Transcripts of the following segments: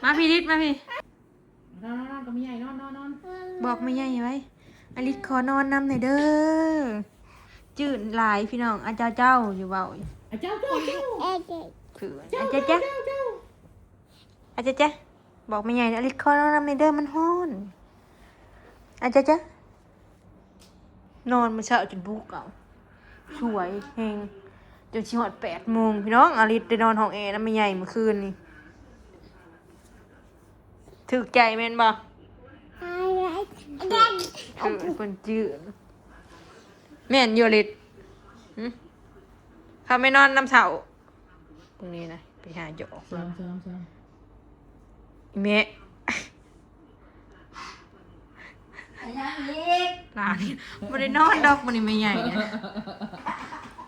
ອາ ພີ່ລິດ ມາພີ່ ນອນໆໆ ກັບແມ່ໃຫຍ່ ນອນໆໆ ບອກແມ່ໃຫຍ່ໄວ້ ອາລິດຂໍນອນນຳແດ່ເດີ. ຈືນຫຼາຍພີ່ນ້ອງ ອາເຈົ້າເຈົ້າຢູ່ເວົ້າ ອາເຈົ້າເຈົ້າ ຄື ເຈົ້າ ອາເຈົ້າເຈົ້າ ເຈົ້າ ອາເຈົ້າເຈົ້າ ບອກແມ່ໃຫຍ່ ອາລິດຂໍນອນນຳແດ່ເດີ ມັນຮ້ອນ ອາເຈົ້າເຈົ້າ. ນອນມື້ເຊົ້າຈົນປຸກເອົາ ສວຍແຮງ ຈົນຊິຮອດແປດໂມງພີ່ນ້ອງ. ອາລິດໄດ້ນອນຫ້ອງແອນຳແມ່ໃຫຍ່ມື້ຄືນນີ້ ຖືກໃຈແມ່ນບໍ່? ຄືເພິ່ນຈື່ ແມ່ນຢູ່ ອາລິດ ຫຶ ເຂົາໄປນອນນຳເຖົ້າ ເບິ່ງນີ້ນະ ໄປຫາຢອກ ຊ້ອມໆໆ ອີແມ່ ຫຼານບໍ່ໄດ້ນອນດອກມື້ນີ້ແມ່ໃຫຍ່ນະ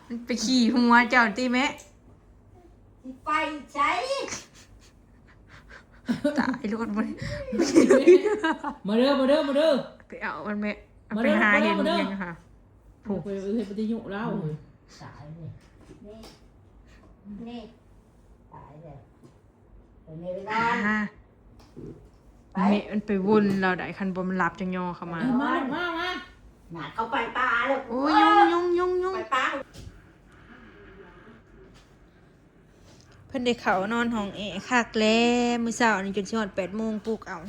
ມັນໄປຂີ້ຫົວເຈົ້າຕິແມ່ ຊິໄປໃສ? ຕາຍໂລດມື້ນີ້ ມາເດີ ມາເດີ ມາເດີ ໄປເອົາມັນແມ່ ມາເດີ ໄປຫາເຮັດ ມາເດີ ຫຍັງຫາ ໂອ້ ໄປເຮັດປະຕິຍຸລາວ ຕາຍນີ້ ນີ້ ນີ້ ຕາຍແລ້ວ ໄປແມ່ໄປນອນ ອ່າ ໄປ ແມ່ມັນໄປວົນລາວໃດ໋ ຄັນບໍ່ມັນຫຼັບຈັ່ງຍໍເຂົ້າມາ ເອີ ມາ ມາ ມາ ນະ ເຂົ້າໄປປ່າແລ້ວ ໂອ້ຍ ຍຸງ ຍຸງ ຍຸງ ຍຸງ ໄປປ່າ. ເພິ່ນໄດ້ເຂົ້ານອນຫ້ອງແອຄັກແລ້ວ ມື້ເຊົ້ານີ້ຈົນຊິຮອດແປດໂມງປຸກເອົາ.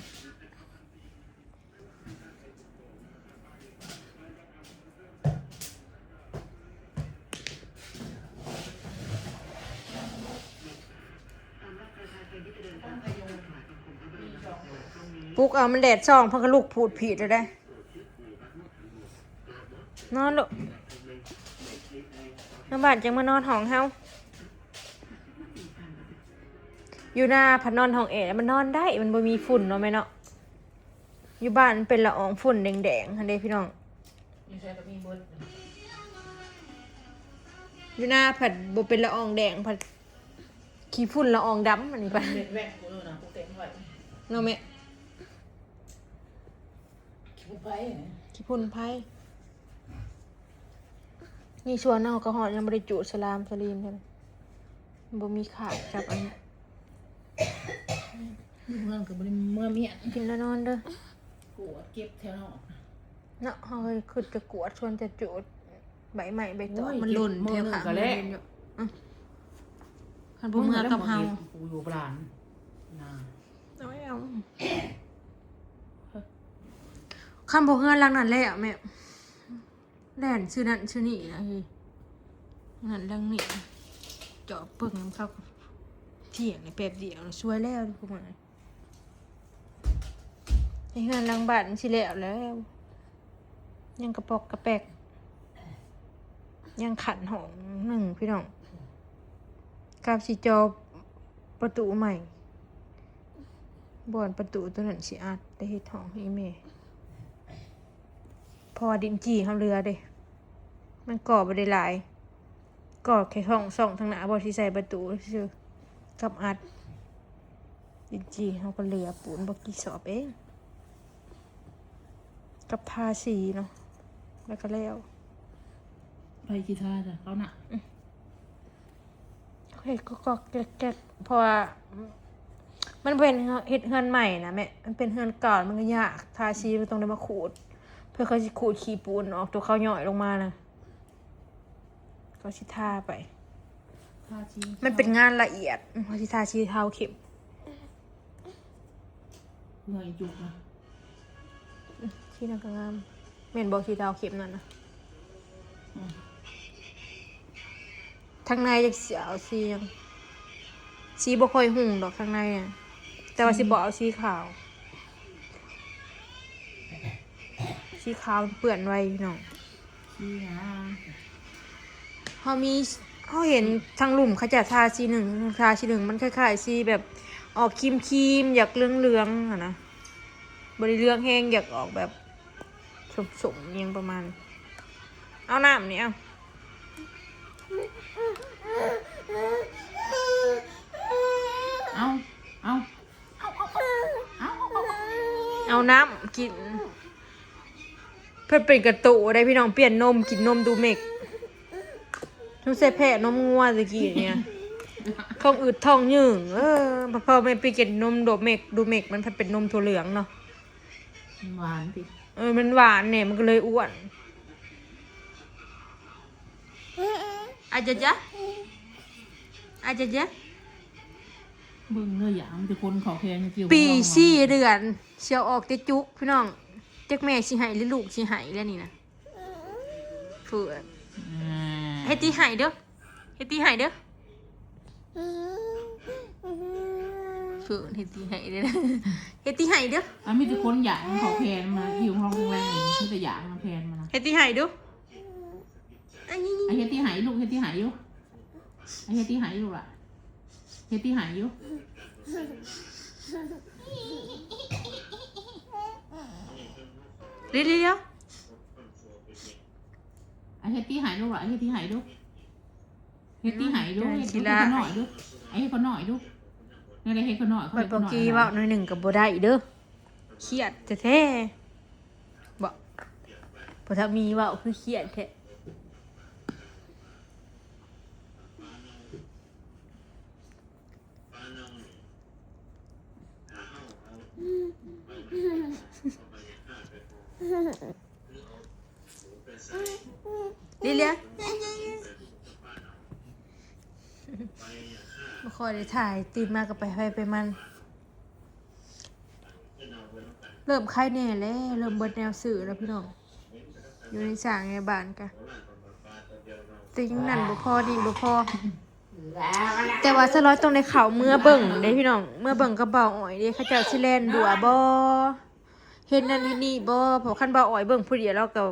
ປຸກເອົາ ມັນແດດສ່ອງ ເພິ່ນກໍລຸກພູດຜີດແລ້ວເດ້. ນອນລູກ ທາງບ້ານຈັ່ງມານອນຫ້ອງເຮົາ ຢູ່ນາພັດນອນຫ້ອງແອ ມັນນອນໄດ້ ມັນບໍ່ມີຝຸ່ນເນາະແມ່ເນາະ. ຢູ່ບ້ານມັນເປັນລະອອງຝຸ່ນແດງໆຫັ້ນເດ້ພີ່ນ້ອງ ຢູ່ໃສກໍມີເບິດ ຢູ່ນາພັດບໍ່ເປັນລະອອງແດງ ພັດຂີ້ຝຸ່ນລະອອງດຳ ອັນນີ້ປະ ເມັດແວ່ງກູເນາະ ກູແກງໄວ້ ເນາະແມ່. ຂີ້ຝຸ່ນໄຟ ຂີ້ຝຸ່ນໄຟ ນີ້ສວນເຮົາກໍຮອດ ຍັງບໍ່ໄດ້ຈູດສະຫຼາມສະຫຼີມເທື່ອ ບໍ່ມີຂາດຈັບອັນນີ້ ຢູ່ເຮືອນກໍບໍ່ໄດ້ເມືອມຽນ ກິນແລ້ວນອນເດີ ກວດເກັບແຖວນອກເນາະ ເຮົາເຄີຍຄິດຈະກວດ ຊວນຈະຈູດ ໃບໄມ້ໃບຕອກ ໂອ້ຍ ມັນຫຼົ່ນແຖວຂ້າງເຮືອນຢູ່ ອື ຄັນບໍ່ເມືອກັບເຮົາ ເກັບ ກູຢູ່ບານນາ ເອົາໄວ້ເອົາ ຄັນບໍ່ເຮືອນຫຼັງນັ້ນແລ້ວແມ່ ແລ່ນຊື່ນັ້ນຊື່ນີ້ນະ ເຮີ້ຍ ນັ້ນຫຼັງນີ້ ເຈາະເບິ່ງນຳເຂົາ ທ່ຽງນີ້ແປັບດຽວ ສວຍແລ້ວ ພວກມັນ ໃຫ້ເຮືອນຫຼັງບ້ານມັນຊິແລ້ວແລ້ວ ຍັງກະປອກກະແປກ ຍັງຂັດຫ້ອງໜຶ່ງພີ່ນ້ອງ ກັບຊິເຈາະປະຕູໃໝ່ ບ່ອນປະຕູໂຕນັ້ນຊິອັດ ໄດ້ເຮັດຫ້ອງໃຫ້ແມ່ ເພາະວ່າດິນຈີ່ເຮົາເຫຼືອເດ້ ມັນກໍ່ບໍ່ໄດ້ຫຼາຍ ກໍ່ແຄ່ຫ້ອງຊ່ອງທາງໜ້າ ບໍ່ຊິໃສ່ປະຕູຊື່ ກັບອັດ ດິນຈີ່ເຮົາກໍເຫຼືອ ປູນບໍ່ກີ່ສອບເອງ ກັບທາສີເນາະ ແລ້ວກໍແລ້ວ ໃຜຊິທາ ເຂົານະ ອື ເຮັດກອກໆແກກໆ ເພາະວ່າມັນບໍ່ແມ່ນເຮັດເຮືອນໃໝ່ນະແມ່ ມັນເປັນເຮືອນເກົ່າ ມັນກໍຍາກ ທາສີມັນຕ້ອງໄດ້ມາຂູດ ເພື່ອເຂົາຊິຂູດຂີ້ປູນອອກ ຕົວເຂົາຍ້ອຍລົງມານະ ກໍຊິທາໄປ ທາສີ ມັນເປັນງານລະອຽດ ເຮົາຊິທາສີເທົາເຂັ້ມ ເມື່ອຍຈຸກນະ ສີນັ້ນກໍງາມ ແມ່ນບໍ່ ສີເທົາເຂັ້ມນັ້ນນະ ອືມ ທາງໃນຈັກຊິເອົາສີຫຍັງ ສີບໍ່ຄ່ອຍຮຸ່ງດອກທາງໃນນະ ແຕ່ວ່າ ອືມ ຊິບໍ່ເອົາສີຂາວ ສີຂາວມັນເປື້ອນໄວພີ່ນ້ອງ ສີຫຍັງ ເຮົາມີ ເຮົາເຫັນທາງລຸ່ມເຂົາເຈົ້າທາສີໜຶ່ງ ທາສີໜຶ່ງ ມັນຄ້າຍໆສີແບບອອກຄຣີມໆ ຢາກເຫຼືອງໆຫັ້ນນະ ບໍ່ໄດ້ເຫຼືອງແຮງ ຢາກອອກແບບສົ້ມໆ ອີ່ຫຍັງປະມານ ເອົານ້ຳນີ້ ເອົາ ເອົາ ເອົາ ເອົານ້ຳກິນ ເພິ່ນເປັນກະໂຕໄດ໋ພີ່ນ້ອງ ປ່ຽນນົມ ກິນນົມດູເມັກ ສົງໄສແພ້ນົມງົວຕະກີ້ນີ້ ທ້ອງອືດທ້ອງຍືງ. ເອີ ພໍແມ່ໄປກິນນົມໂດເມັກ ດູເມັກມັນພັດເປັນນົມຖົ່ວເຫຼືອງເນາະ. ມັນຫວານຕິ? ເອີ ມັນຫວານແດ່ ມັນກໍເລີຍອ້ວນ. ອາຈະຈະ ອາຈະຈະ ເບິ່ງເດີ ຢາກມີແຕ່ຄົນເຂົ້າແຂນຢູ່ ປີສີ່ເດືອນ ຊິເອົາອອກແຕ່ຈຸກ ພີ່ນ້ອງ. ຈັກແມ່ຊິໃຫ້ ຫຼື ລູກຊິໃຫ້ແລ້ວນີ້ນະ. ເພິ່ນ ອ່າ ເຮັດທີ່ໃຫ້ເດີ ເຮັດທີ່ໃຫ້ເດີ ເພິ່ນເຮັດທີ່ໃຫ້ເດີ ເຮັດທີ່ໃຫ້ເດີ. ອ່າ ມີແຕ່ຄົນຢາກເຂົ້າແຂນມາ ຢູ່ຫ້ອງແລງ ມີແຕ່ຢາກມາແຂນມານະ. ເຮັດທີ່ໃຫ້ເດີ. ອັນນີ້ ອ່າ ເຮັດທີ່ໃຫ້ລູກ ເຮັດທີ່ໃຫ້ຢູ່ ອ່າ ເຮັດທີ່ໃຫ້ລູກລະ ເຮັດທີ່ໃຫ້ຢູ່. ເດ ເດ ເດ ອ່າ ເຮັດທີ່ໃຫ້ລູກລະ ເຮັດທີ່ໃຫ້ລູກ ເຮັດທີ່ໃຫ້ລູກ ເຮັດ ເຮັດຂ້ານ້ອຍລູກ ອ່າ ເຮັດຂ້ານ້ອຍລູກ. ແນວໃດເຮັດຂ້ານ້ອຍ ຂ້ອຍ ຂ້ອຍ ພໍ່ກີ້ເວົ້າໜ້ອຍໜຶ່ງກໍບໍ່ໄດ້ເດີ ຄຽດແທ້ໆ. ບໍ່ ພໍ່ເຖົ້າມີເວົ້າຄືຄຽດແທ້. ລີເລຍ ບໍ່ຄ່ອຍໄດ້ຖ່າຍ ຕື່ນມາກໍໄປໃຜໄປມັນ. ເລີ່ມໄຄແດ່ແລ້ວ ເລີ່ມເບິດແນວຊື້ແລ້ວພີ່ນ້ອງ ຢູ່ໃນສ້າງໃນບ້ານກະ ແຕ່ຍັງນັ້ນບໍ່ພໍ ນີ້ບໍ່ພໍ. ແຕ່ວ່າສາວລອຍຕ້ອງໄດ້ເຂົ້າເມືອເບິ່ງເດ້ພີ່ນ້ອງ ເມືອເບິ່ງກັບບ່າວອ້ອຍເດ້ ເຂົາເຈົ້າຊິແລ່ນດັວບໍ່ ເຮັດນັ້ນເຮັດນີ້ບໍ່ ເພາະຄັນບ່າວອ້ອຍເບິ່ງຜູ້ດຽວລາວກໍ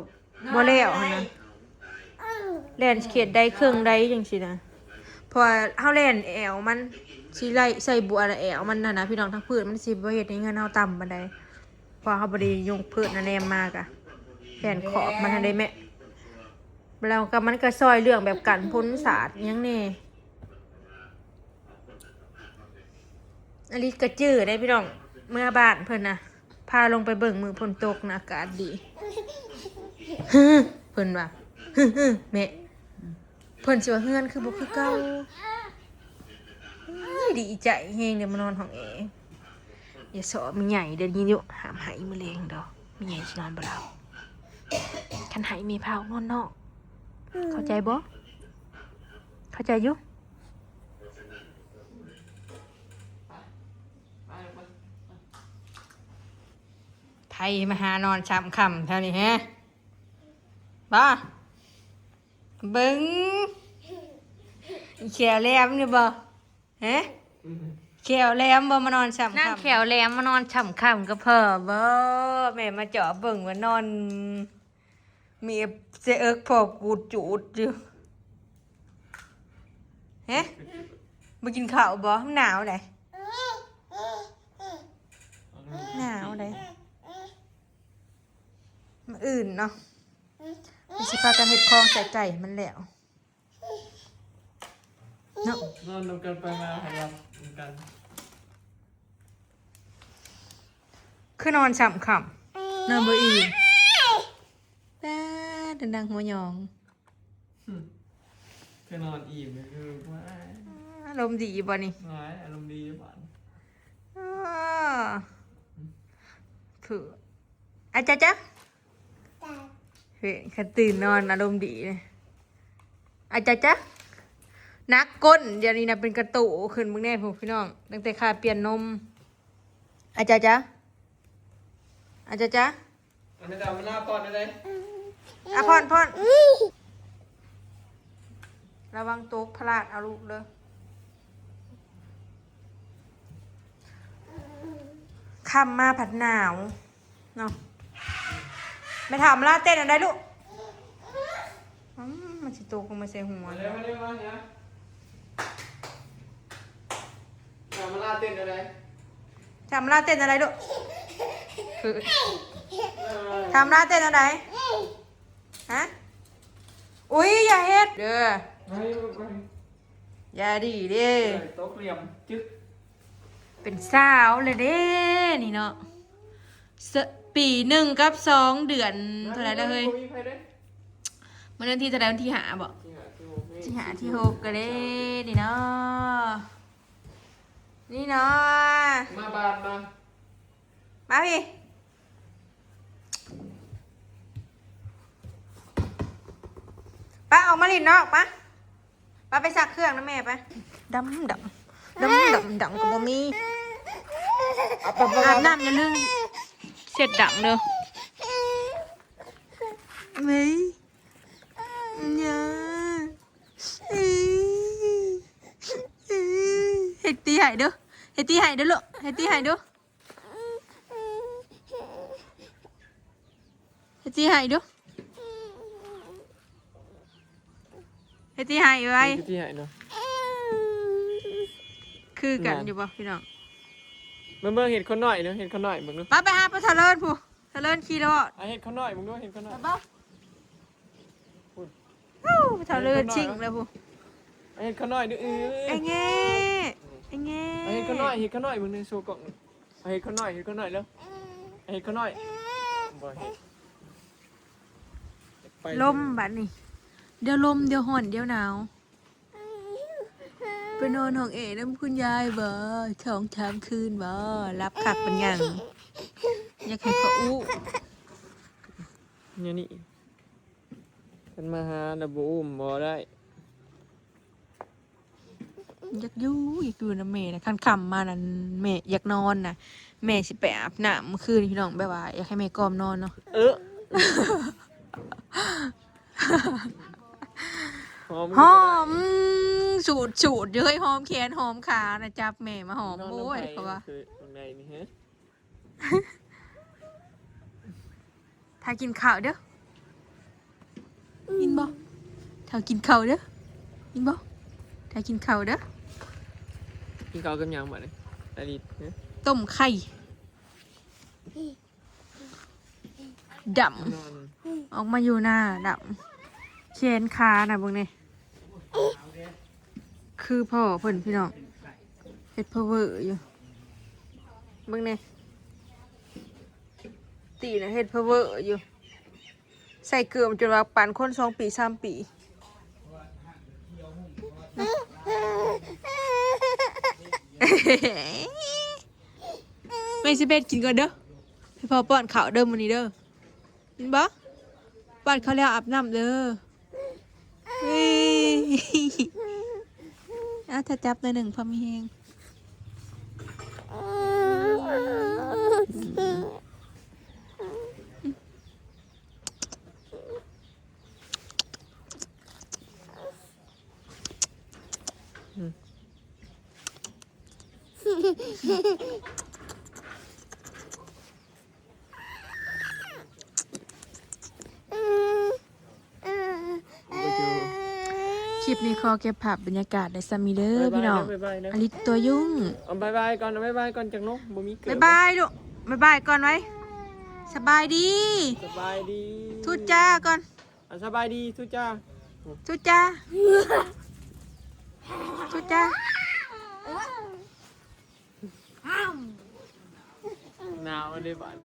ບໍ່ແລ້ວຫັ້ນນະ ແລ່ນເຂດໃດເຄິ່ງໃດຈັ່ງຊີ້ນະ. ເພາະວ່າເຮົາແລ່ນແອວມັນ ຊິໄລ່ໃສ່ບົວແລ້ວແອວມັນຫັ້ນນະພີ່ນ້ອງ ທາງພື້ນມັນຊິບໍ່ເຮັດໃຫ້ເຮືອນເຮົາຕ່ຳປານໃດ ເພາະວ່າເຮົາບໍ່ໄດ້ຍົກພື້ນຫັ້ນແນມມາກະ ແລ່ນຂອບມັນຫັ້ນເດ້ແມະ. ແລ້ວກໍມັນກໍຊ່ອຍເລື່ອງແບບກັນຝົນສາດຫຍັງແດ່. ອາລິດກໍຈື່ໄດ້ພີ່ນ້ອງ ເມືອບ້ານເພິ່ນນະ ພາລົງໄປເບິ່ງມື້ຝົນຕົກນະ ອາກາດດີ ເພິ່ນວ່າ ແມ່ ເພິ່ນຊິວ່າເຮືອນຄືບໍ່ຄືເກົ່າ. ເອີຍ ດີໃຈແຮງເດ້ ມານອນຫ້ອງແອ. ຢ່າສໍ້ແມ່ໃຫຍ່ເດີ ຍິນຢູ່ ຫ້າມໄຫ້ມື້ແລງດອກ ແມ່ໃຫຍ່ຊິນອນບໍ່ຫຼັບ. ຄັນໄຫ້ແມ່ພາອອກນອນນອກ ເຂົ້າໃຈບໍ່? ເຂົ້າໃຈຢູ່? ໃຜມາຫານອນຊ່ຳຄ່ຳແຖວນີ້ແຮະ ບໍ່? ເບິ່ງ ແຂ້ວແຫຼມນີ້ບໍ່? ຮະ? ແຂ້ວແຫຼມບໍ່ ມານອນຊ່ຳຄ່ຳ ນາງແຂ້ວແຫຼມມານອນຊ່ຳຄ່ຳກັບພໍ່ບໍ່? ແມ່ມາເຈາະເບິ່ງວ່ານອນ ມີແຕ່ເອິກພໍ່ກູດຈູດຢູ່. ຮະ? ບໍ່ກິນເຂົ້າບໍ່? ມັນໜາວໃດ໋ ໜາວໃດ໋. ມື້ອື່ນເນາະ ມັນຊິພາກັນເຮັດຄອງໃສ່ໄກ່ມັນແລ້ວເນາະ. ນອນນຳກັນໄປມາໃຫ້ຫຼັບນຳກັນ. ຄືນອນຊ່ຳຄ່ຳ ນອນບໍ່ອີ່ມ. ແປ້ ດັງຫົວຫຍອງ. ຄືນອນອີ່ມ ຄື ວ້າຍ ອາລົມດີບໍ່ນີ້? ວ້າຍ ອາລົມດີຢູ່ບາດ. ອໍ ຜູ້ ອາຈາຈາ ເຫັນ ຄັນຕື່ນນອນອາລົມດີ. ອາຈາຈາ ໜັກກົ້ນ ດຽວນີ້ນະ ເປັນກະໂຕຂຶ້ນເບິ່ງແດ່ພຸ້ນ ພີ່ນ້ອງ ຕັ້ງແຕ່ຄ່າປ່ຽນນົມ. ອາຈາຈາ ອາຈາຈາ ອັນນີ້ດາວເວລາຜ່ອນໄດ້. ອາ ຜ່ອນ ຜ່ອນ ລະວັງຕົກພະລາດເອົາລູກເດີ. ຄ່ຳມາພັດໜາວເນາະ. ແມ່ເຖົ້າມາລາເຕັ້ນອັນໃດລູກ? ອືມ ມັນຊິຕົກລົງມາໃສ່ຫົວ. ມາເລັວ ມາເລັວ ມາເລັວ. ເຖົ້າມາລາເຕັ້ນອັນໃດ? ເຖົ້າມາລາເຕັ້ນອັນໃດລູກ? ເອີ ເຖົ້າມາລາເຕັ້ນອັນໃດ? ຮະ? ອຸ້ຍ ຢ່າເຮັດເດີ ຢ່າດີເດ້. ຕົກຫຼ່ຽມ ຈຶກ. ເປັນສາວແລ້ວເດ້ນີ້ເນາະ ສະ ປີໜຶ່ງກັບສອງເດືອນ ເທົ່າໃດລະເຮີ້ຍ? ບໍ່ມີໃຜເດ້. ມື້ວັນທີເທົ່າໃດ? ວັນທີຫ້າບໍ? ທີຫ້າ ທີຫົກ ກະເດ້ນີ້ເນາະ ນີ້ເນາະ ມາບາດມາ ມາພີ້ ໄປ ອອກມາຫຼິ້ນນອກ ໄປ ໄປ ໄປຊັກເຄື່ອງນຳແມ່ໄປ ດຳໆ ດຳໆ ດຳກໍບໍ່ມີ ອາບນ້ຳຢ່າລືມເຊັດດັງເດີ ເວີຍ ເຮັດຕີໃຫ້ເດີ ເຮັດຕີໃຫ້ເດີລູກ ເຮັດຕີໃຫ້ເດີ ເຮັດຕີໃຫ້ເດີ ເຮັດຕີໃຫ້ໄວ ເຮັດຕີໃຫ້ເນາະ ຄືກັນຢູ່ບໍ່ພີ່ນ້ອງ ເບິ່ງໆ ເຮັດຄົນນ້ອຍເນາະ ເຮັດຄົນນ້ອຍເບິ່ງດູ ໄປ ໄປຫາປາທະເລີນພຸ້ນ ທະເລີນຂີ່ລົດ ອ່ະ ເຮັດຄົນນ້ອຍເບິ່ງດູ ເຮັດຄົນນ້ອຍ ໄປບໍ່ ພຸ້ນ ເທົ່າເລີນຊິງແລ້ວພຸ້ນ ເຮັດຂ້ານ້ອຍເດີ ເອີ ເອແງ ເອແງ ເຮັດຂ້ານ້ອຍ ເຮັດຂ້ານ້ອຍເບິ່ງໃນໂຊກ້ອງ ເຮັດຂ້ານ້ອຍ ເຮັດຂ້ານ້ອຍເດີ ເຮັດຂ້ານ້ອຍ ບໍ່ເຮັດ ໄປ ລົມບັດນີ້ ດຽວລົມ ດຽວຮ້ອນ ດຽວໜາວ ໄປນອນຫ້ອງແອນຳຄຸນຍາຍບໍ່ ສອງສາມຄືນບໍ່ ຫຼັບຄັກປານຫຍັງ ຢາກໃຫ້ເຂົາອຸ ແນວນີ້ ຄັນມາຫາລະບໍ່ອຸ້ມບໍ່ໄດ້ ຢາກຢູ່ ຢາກຢູ່ນຳແມ່ນະ ຄັນຄ່ຳມານັ້ນແມ່ຢາກນອນນະ ແມ່ຊິໄປອາບນ້ຳມື້ຄືນນີ້ພີ່ນ້ອງ ແບບວ່າຢາກໃຫ້ແມ່ກອມນອນເນາະ ເອີ ຫອມ ຫອມ ສູດໆ ເຮີ້ຍ ຫອມແຂນຫອມຂານະ ຈັບແມ່ມາຫອມ ໂອ້ຍ ເຂົາວ່າ ຄືຈັ່ງໃດນີ້ ຖ້າກິນເຂົ້າເດີ ຍິນບໍ່ ຖ້າກິນເຂົ້າເດີ ຍິນບໍ່ ຖ້າກິນເຂົ້າເດີ ກິນເຂົ້າກັບຫຍັງບັດນີ້ ອາລິດ ຕົ້ມໄຂ່ດຳ ອອກມາຢູ່ໜ້າດຳ ແຂນຂານະເບິ່ງແນ່ ຄືພໍ່ເພິ່ນພີ່ນ້ອງ ເຮັດພາວເວີຢູ່ ເບິ່ງແນ່ ຕີນະເຮັດພາວເວີຢູ່ ໃສ່ເກີບຈົນວ່າປານຄົນສອງປີສາມປີ ແມ່ຊິໄປເຮັດກິນກ່ອນເດີ ໃຫ້ພໍ່ປ້ອນເຂົ້າເດີມື້ນີ້ເດີ ຍິນບໍ່ ປ້ອນເຂົ້າແລ້ວອາບນ້ຳເດີ ເອີຍ ອາ ຖ້າຈັບໜ້ອຍໜຶ່ງ ພໍມີແຮງ. ຄລິບນີ້ຂໍເກັບພາບບັນຍາກາດໄດ້ສ່ຳນີ້ເດີພີ່ນ້ອງ ອາລິດຕົວຫຍຸ້ງ ເອົາບາຍບາຍກ່ອນ ເອົາບາຍບາຍກ່ອນ ຈັກນົກ ບໍ່ມີເກີບ ບາຍບາຍລູກ ບາຍບາຍກ່ອນໄວ້ ສະບາຍດີ ສະບາຍດີ ທູດຈ້າກ່ອນ ອ່າ ສະບາຍດີ ທູດຈ້າ ທູດຈ້າ ທູດຈ້າ ໜາວເດ້ບາດ.